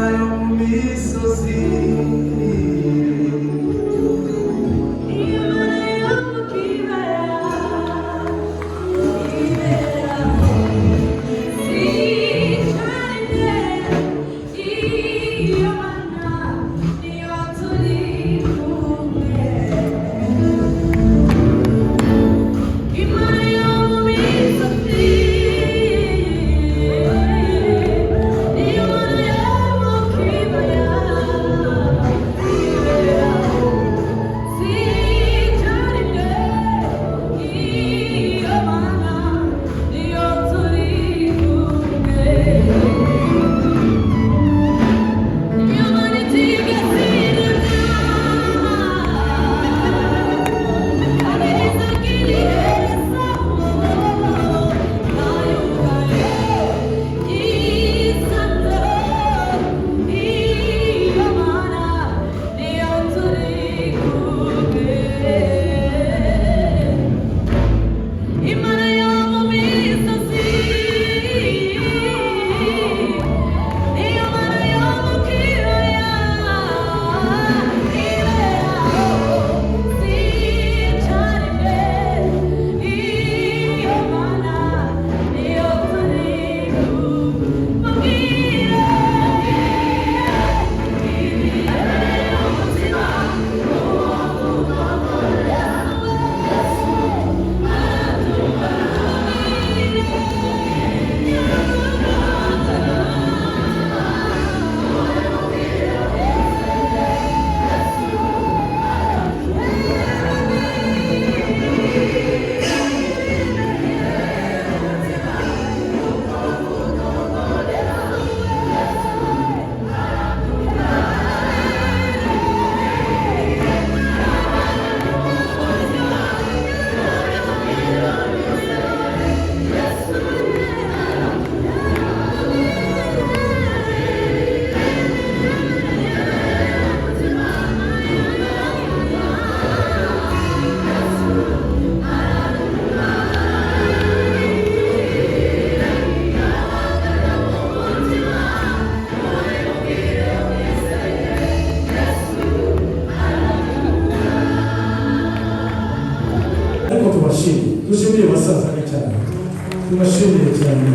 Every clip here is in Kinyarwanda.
Yo mu misozi. Imana yo mu kibaya iberaho sicarire, iyo mana niyo turi kumwe. Imana yo mu misozi, iyo mana yo mu kibaya iberaho sicarire, iyo mana niyo turi kumwe. Iyo mana itigeze iremya Imana yo mu misozi, iyo mana yo mu kibaya iberaho sicarire, iyo mana niyo turi kumubwira ibibereye umutima. Ariko tubashimiye, dushimiye basaza be cyane, tubashimiye cyane.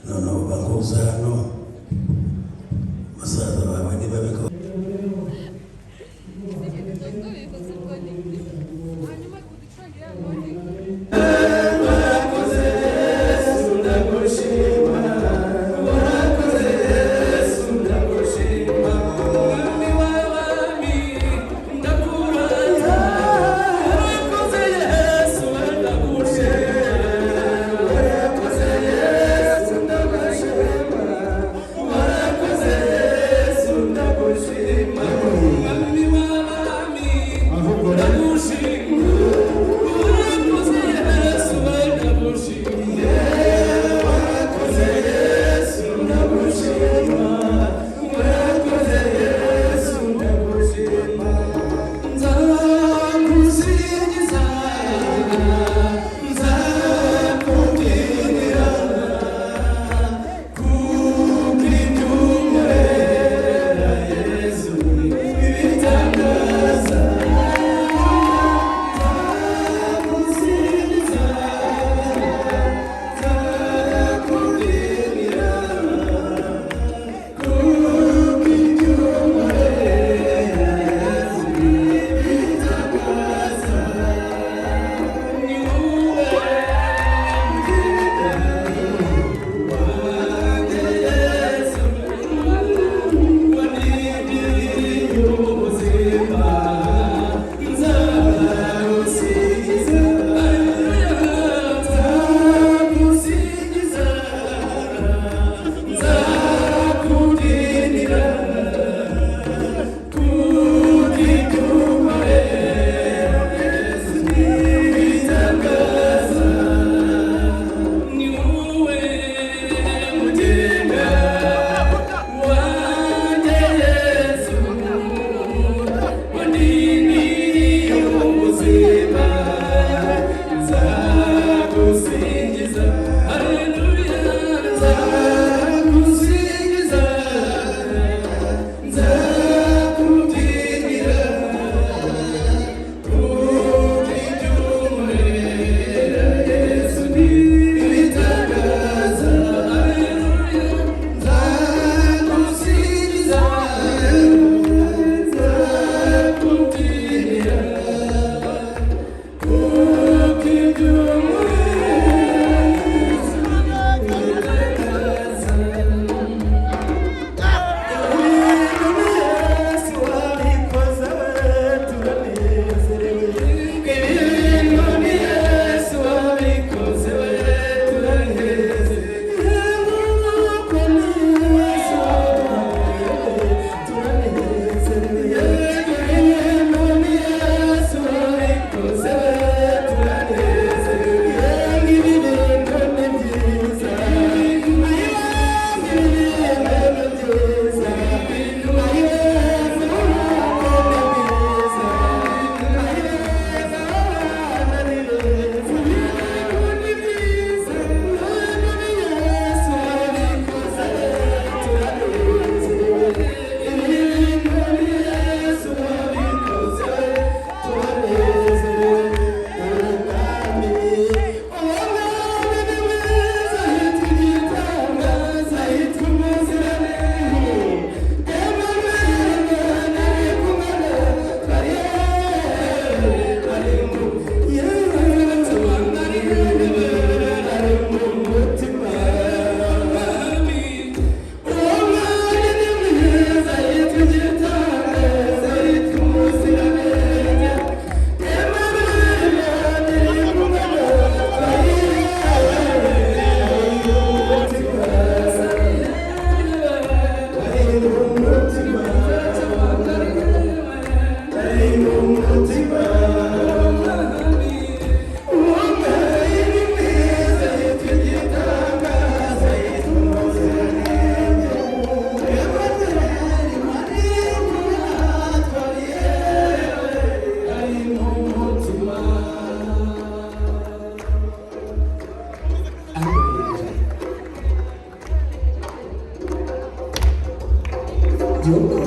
Noneho bakuza hano, basaza bawe ntibabiko. Thank you.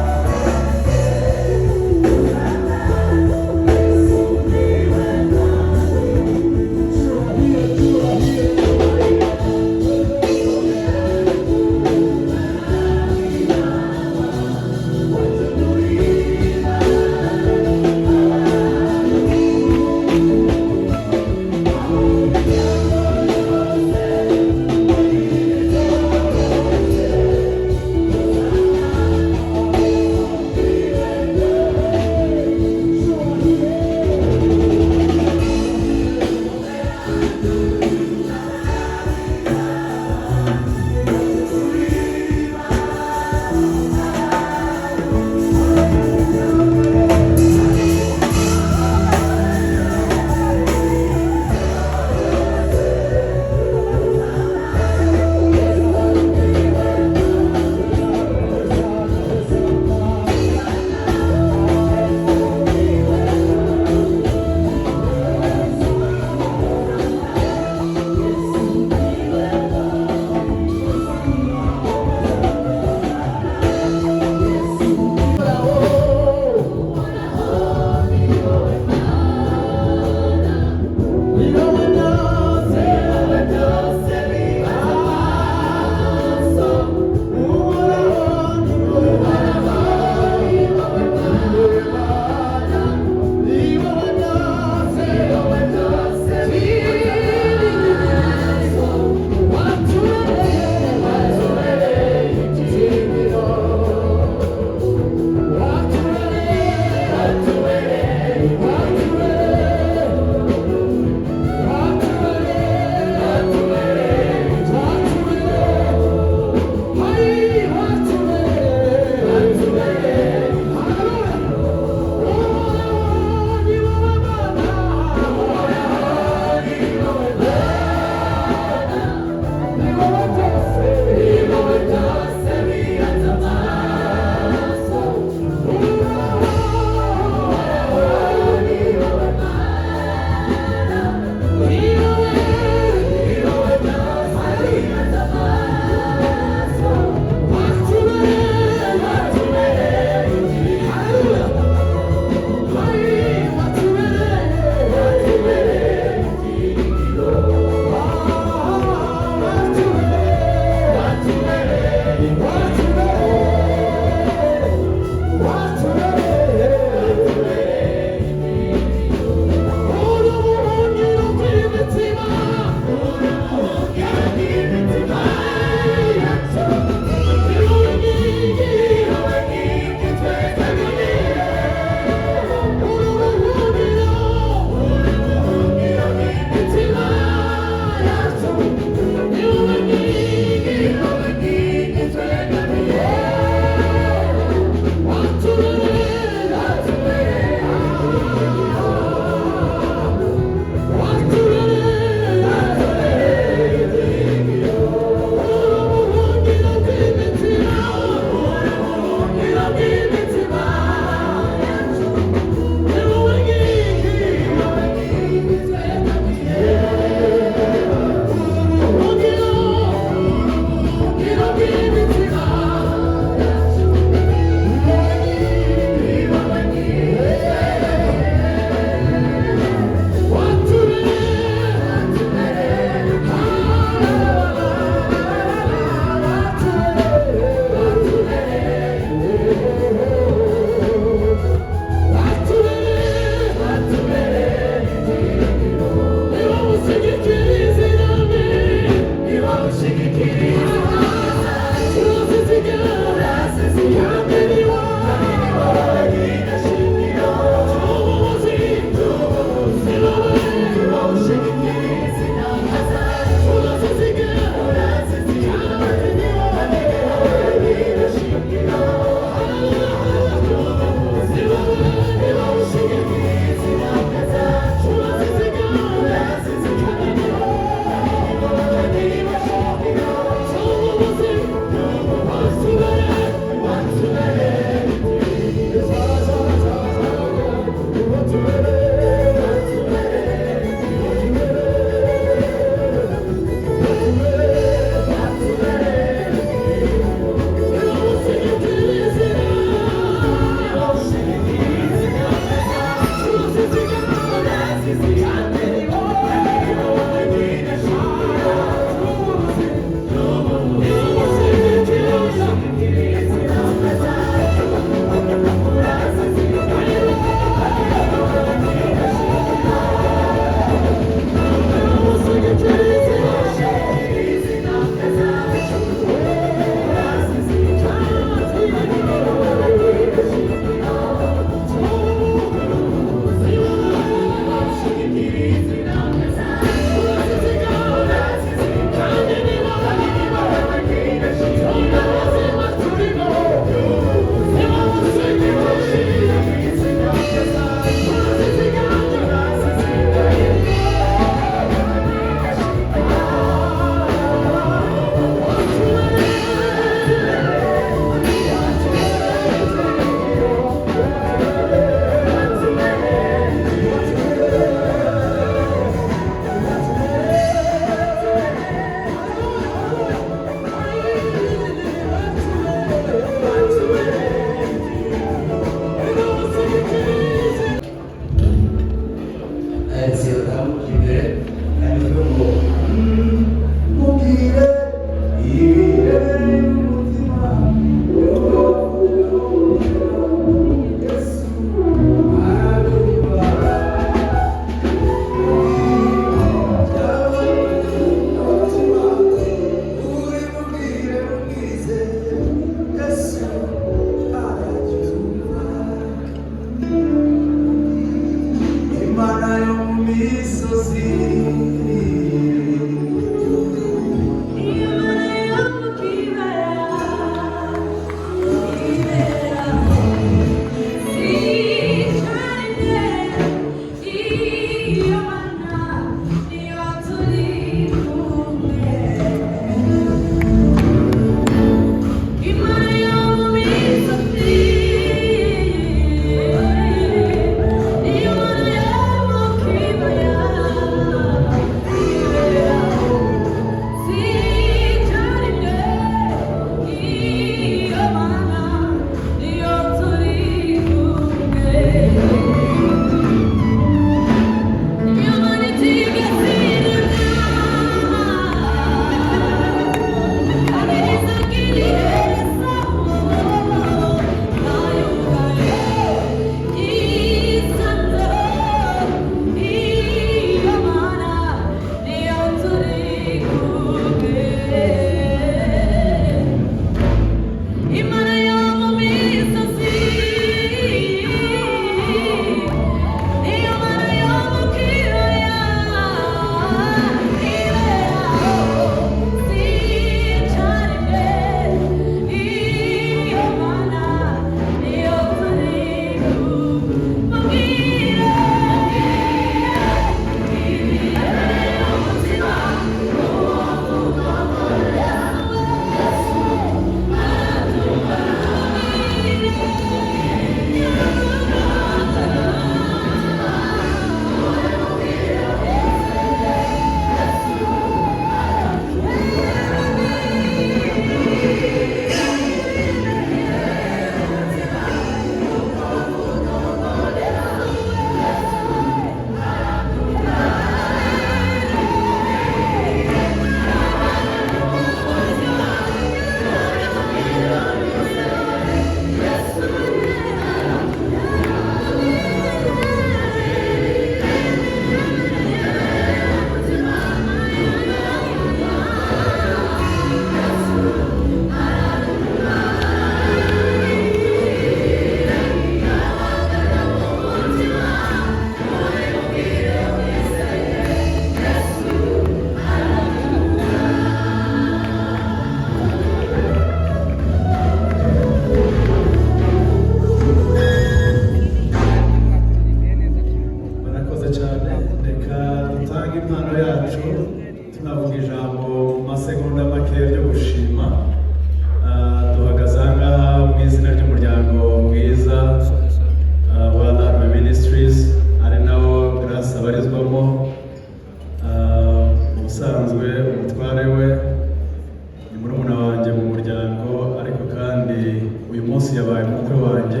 uyu munsi yabaye umukwe wanjye,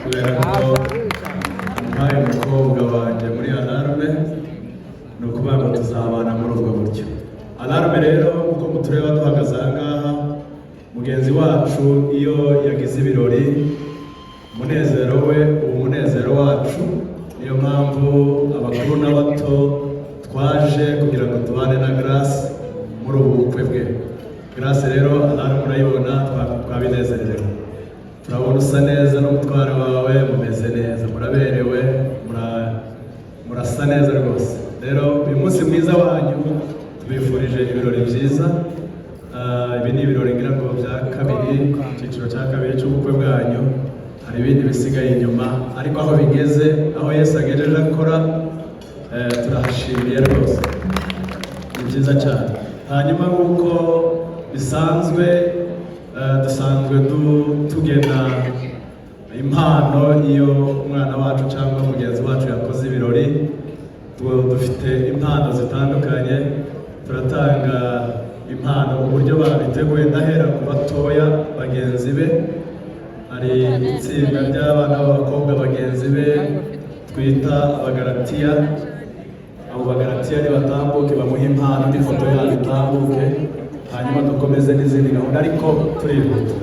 kubera ko ampaye umukobwa wanjye muri Alarme. Ni ukuvuga ngo tuzabana muri ubwo buryo. Alarme rero, uko mutureba duhagaze aha ngaha, mugenzi wacu iyo yagize ibirori, umunezero we uba umunezero wacu. Niyo mpamvu abakuru n'abato twaje kugira ngo tubane na Grace muri ubu bukwe bwe. Grace rero, Alarme murayibona, twabinezerewe. Turabona usa neza n'umutwaro wawe, mumeze neza, muraberewe, murasa neza rwose. Rero uyu munsi mwiza wanyu, tubifurije ibirori byiza. Ibi ni ibirori ngira ngo bya kabiri, icyiciro cya kabiri cy'ubukwe bwanyu. Hari ibindi bisigaye inyuma, ariko aho bigeze, aho Yesu agejeje akora, turahashimiye rwose, ni byiza cyane. Hanyuma nk'uko bisanzwe, dusanzwe tugena impano iyo umwana wacu cyangwa mugenzi wacu yakoze ibirori. Dufite impano zitandukanye, turatanga impano uburyo babiteguye. Ndahera ku batoya bagenzi be. Hari itsinda ry'abana b'abakobwa bagenzi be twita Abagaratiya. Abo Bagaratiya nibatambuke bamuhe impano n'ifoto yabo itambuke, hanyuma dukomeze n'izindi gahunda, ariko turihuta.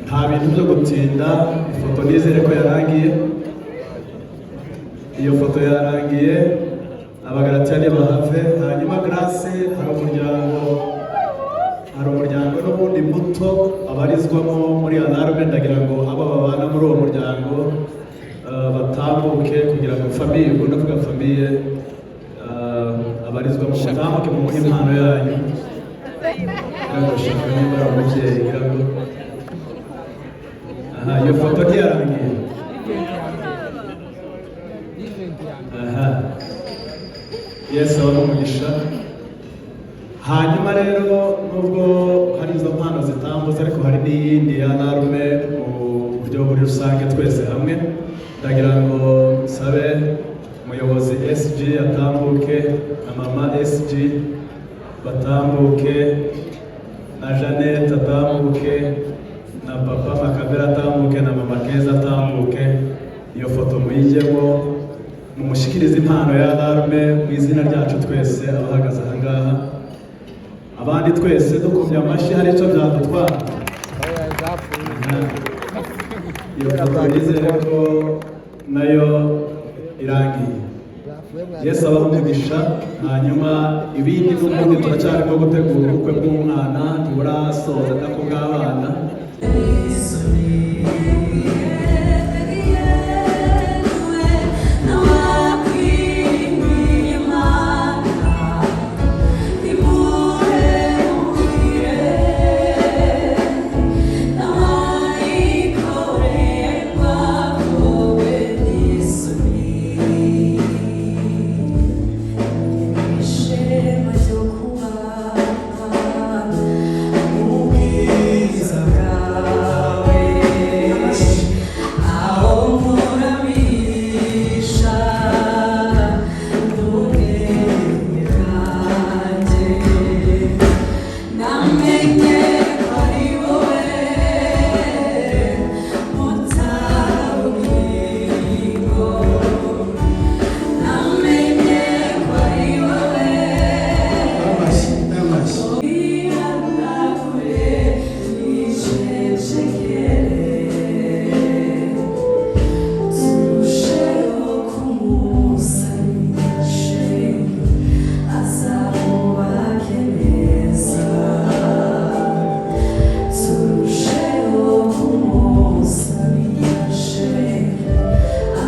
Nta bintu byo gutinda. Ifoto nizere ko yarangiye. Iyo foto yarangiye, Abagaratiya ntibahave. Hanyuma Grace, hari umuryango n'ubundi muto abarizwamo muri Alarme. Ndagira ngo abo babana muri uwo muryango batambuke kugira ngo famille, ubwo ndavuga famille abarizwamo, mutambuke mumuhe impano yanyu. Ngira ngo shaka niba ari umubyeyi, ngira ngo aha iyo foto ntiyarangiye. Aha, Yesu abahe umugisha. Hanyuma rero, nubwo hari izo mpano zitambutse, ariko hari n'iyindi ya Alarme mu buryo muri rusange twese hamwe. Ndagira ngo nsabe umuyobozi SG atambuke, na mama SG batambuke, na Jeannette atambuke, na papa Makabera atambuke, na mama Keza atambuke. Iyo foto muyijyemo, mumushyikirize impano ya Alarme mu izina ryacu twese abahagaze aha ngaha. Abandi twese dukomye amashyi, hari icyo byadutwara? Iyo foto nizere ko nayo irangiye. Yesu abahe umugisha. Hanyuma ibindi n'ubundi turacyarimo gutegura ubukwe bw'umwana, ntiburasoza, nako bw'abana. Ishema ryo kuba ubwiza bwawe, aho nkuramisha n'ubwenge bwanjye, namenye ko ari wowe mutabugingo, namenye ko ari wowe. Amashyi, amashyi. Ihanagure nicecekere, turusheho kumusanisha, azamubake neza. Turusheho kumusanisha,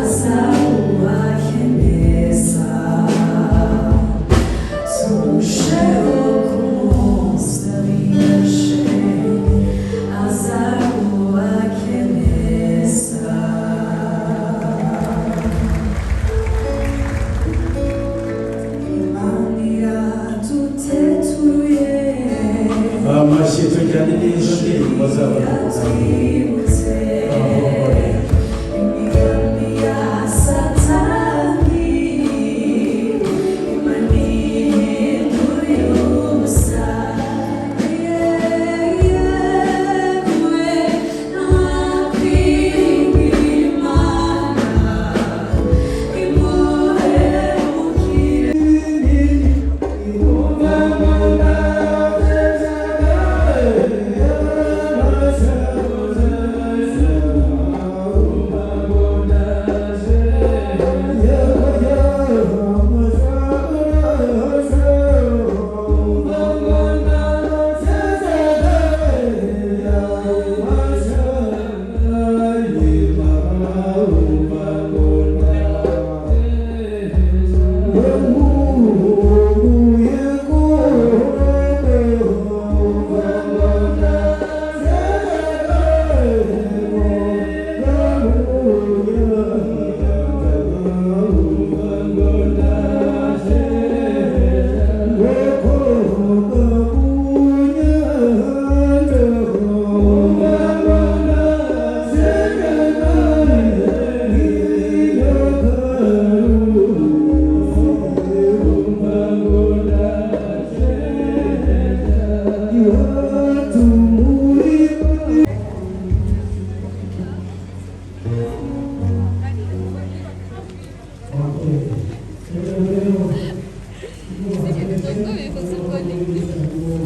azamubake neza. Turusheho kumusabishe, azamubake neza. Imana iradutetuye, Amashyi, tujyane n'izo ndirimbo zabo. yatwibutse imigambi ya Satani. Imana.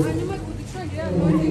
Hanyuma uducurangire ya noti.